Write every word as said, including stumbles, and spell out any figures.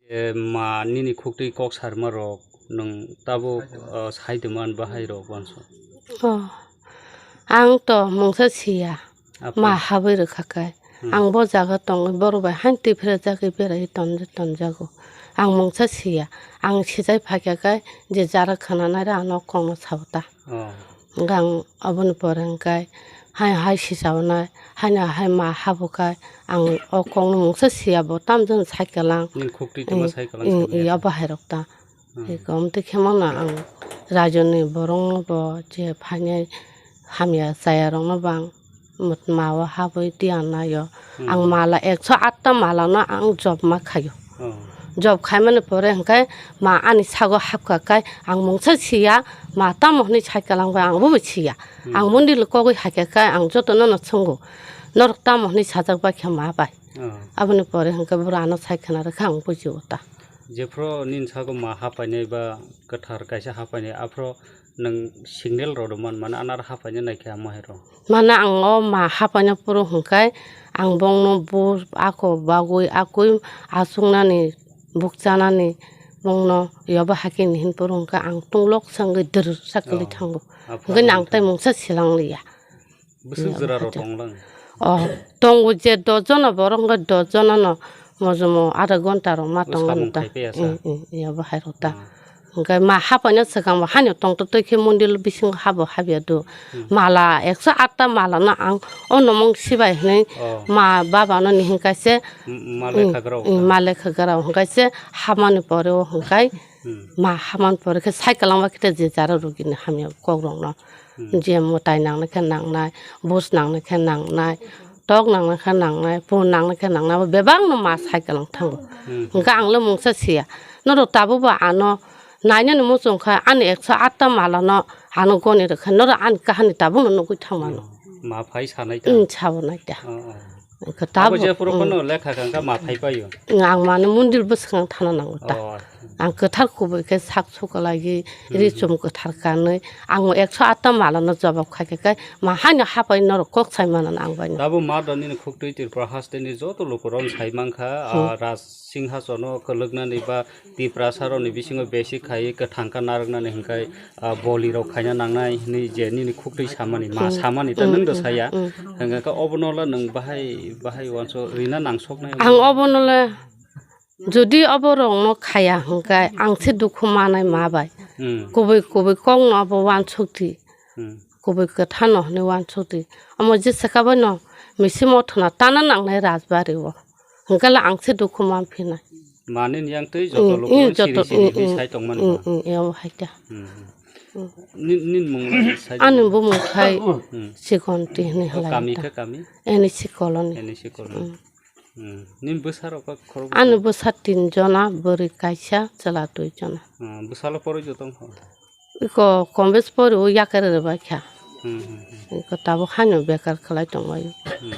E, ma nini khuktwi kok sarma rok nwng tabuk, o, sai tongma bahai rok uansuk. Oh, ang to mungsa siya. Apa. Ma habwi rwkha khe. Hmm. Ang bo jaga tongwi borok bai haino twi phre jagwi berai tonjak tonjago. Ang mungsa siya. Ang sijai phaikha khe je jara khwnanai rok ano kokno sao ta. Oh. Hwnkhe ang aboni pore hwnkhe hai hai sichaonai, haino hai ma habwkhai ang o kokno mungsa siya bo tamjani cycle ang. Nini khuktwi tongma cycle ang mm, sanya. Iya bahairok ta. Hmm. Eko omtwi khe mano ang rajoni borokno bo je phainai hamya chayarokno bo ang mao habwi tiya naio. Hmm. Ang mala ekso atta malano ang job ma khaio. Oh. Job khaimani pore hwnkhe ma ani sago hapkha khe ang mungsa siya, ma tamo hwnwi cycle ang bai ang bo siya. Hmm. Ang mondilo kogwi haikha khe ang jotono no swngo, "Norok tamo hwnwi sajak bai khe ma bai?" Oh. Aboni pore hwnkhe bwrwi ano cycle rwkha ang bujio ta. Jephru nini sago ma hapainai ba kwthar kaisa hapainai, aphru nwng signal rw man, mane anar hapaina naikhe amo hai rw. Mane ang o ma hapaina phuru hwnkhe ang bongno bo ako bagwi akwi achuknani bukchanani bongno yoba hakhe ni hin phuru hwnkhe ang tunglok sangwi dwrwk sa kwlwi thango. Oh. Hwnkhe ang tei mungsa silang liya. Bwswk jora rok tonglang? Oh, tongo je dos jona borok hwnkhe dos jona no mojomo adha ghonta rok ma tongo samung ta. Khai paiya sa? Mm, mm, iya bo hai rok ta. Ah. Hwnkhe ma hapaina swkang bo haino tongtwtwi khe mondilo bisingo habo habya do. Hmm. Mala ekso atta mala no ang o nomong sibai hwnwi oh. Ma baba no ni hwnkhe se mm, ma lekha grao mm, ta. Ma lekha grao hwnkhe se hamani pore o hwnkhe hmm. Ma hamani pore khe cycle ang ba khe je jara rugini hamya kok rok no. Hmm. Je mwtai nangnai khe nangnai, bus nangnai khe nangnai, tok nangnai khe nangnai, pun nangnai khe nangnai, bo bebak no ma cycle ang thango. Hmm. Hwnkhe ang le mungsa siya. Norok tabuk bo ano nainani muchung kha ani ekso atta mala no ano goni rwkha. Norok ani kahani tabuk no nugwi thangmano. Hmm. Ma phai sanai ta? Hmm, sabo nai ta. Oh, oh. Hwnkhe abo tabuk, je phuru hmm. Phano lekha kha, hwnkhe ma phai paio? Hmm, ang mano mondir bwskango thana nango ta. Oh. Ang kwthar kubui khe sak sukalai ri hmm. Chum kwthar kanwi ang ekso atta mala no jobab khai khe ma haino hapai norok kok sai mano ang bai no. Tabuk ma do nini khuktwi Tripura haste ni joto lukurok sai mankha, hmm. Ah, Raj Singhasono kwlwknani ba Tiprasa rokni bisingo besi khai kwthang kha narwknani hwnkhe, ah, boli rok khaina nangnai hwnwi je nini khuktwi samani, ma hmm. Samani ta hmm, nwng do hmm, saya. Hmm. Hwnkhe obono le nwng bahai, bahai uansuk rina nangsoknai. Ang obono le Jodi oborokno khaya hwnkhe ang se dukhu manai ma bai. Hmm. Kubui kubui kokno abo uansukdi. Hmm. Kubui kwthano hwnwi uansukdi. Omo jesa khe boino misi mothona tana nangnai rajbari o. Hwnkhe le ang se dukhu manphinai. Manini yang twi joto hmm, lukurok hmm, siri joto, siri hmm, hwnwi hmm, sai tongmani hmm, ba? Hmm, eo hai khe. Hmm. Hmm. Ni-, nini mung sai ani tongmani? Bumung khai hmm. Sikonti hwnwi o, halai kami ta. Khe kami? Eni sikoloni. Eni sikoloni. Hmm. Hmm. Nini bwsarok khe khoroknwi? Ani bwsa tin jona, bwrwi kaisa, chwla dui jona. Hmm, bwsalo porwi joto wngkha? Iko kombes porwi o yakar rwbaikha. Hmm, hmm, hmm. Iko tabuk haino bekar khlai tongbaio. Hmm.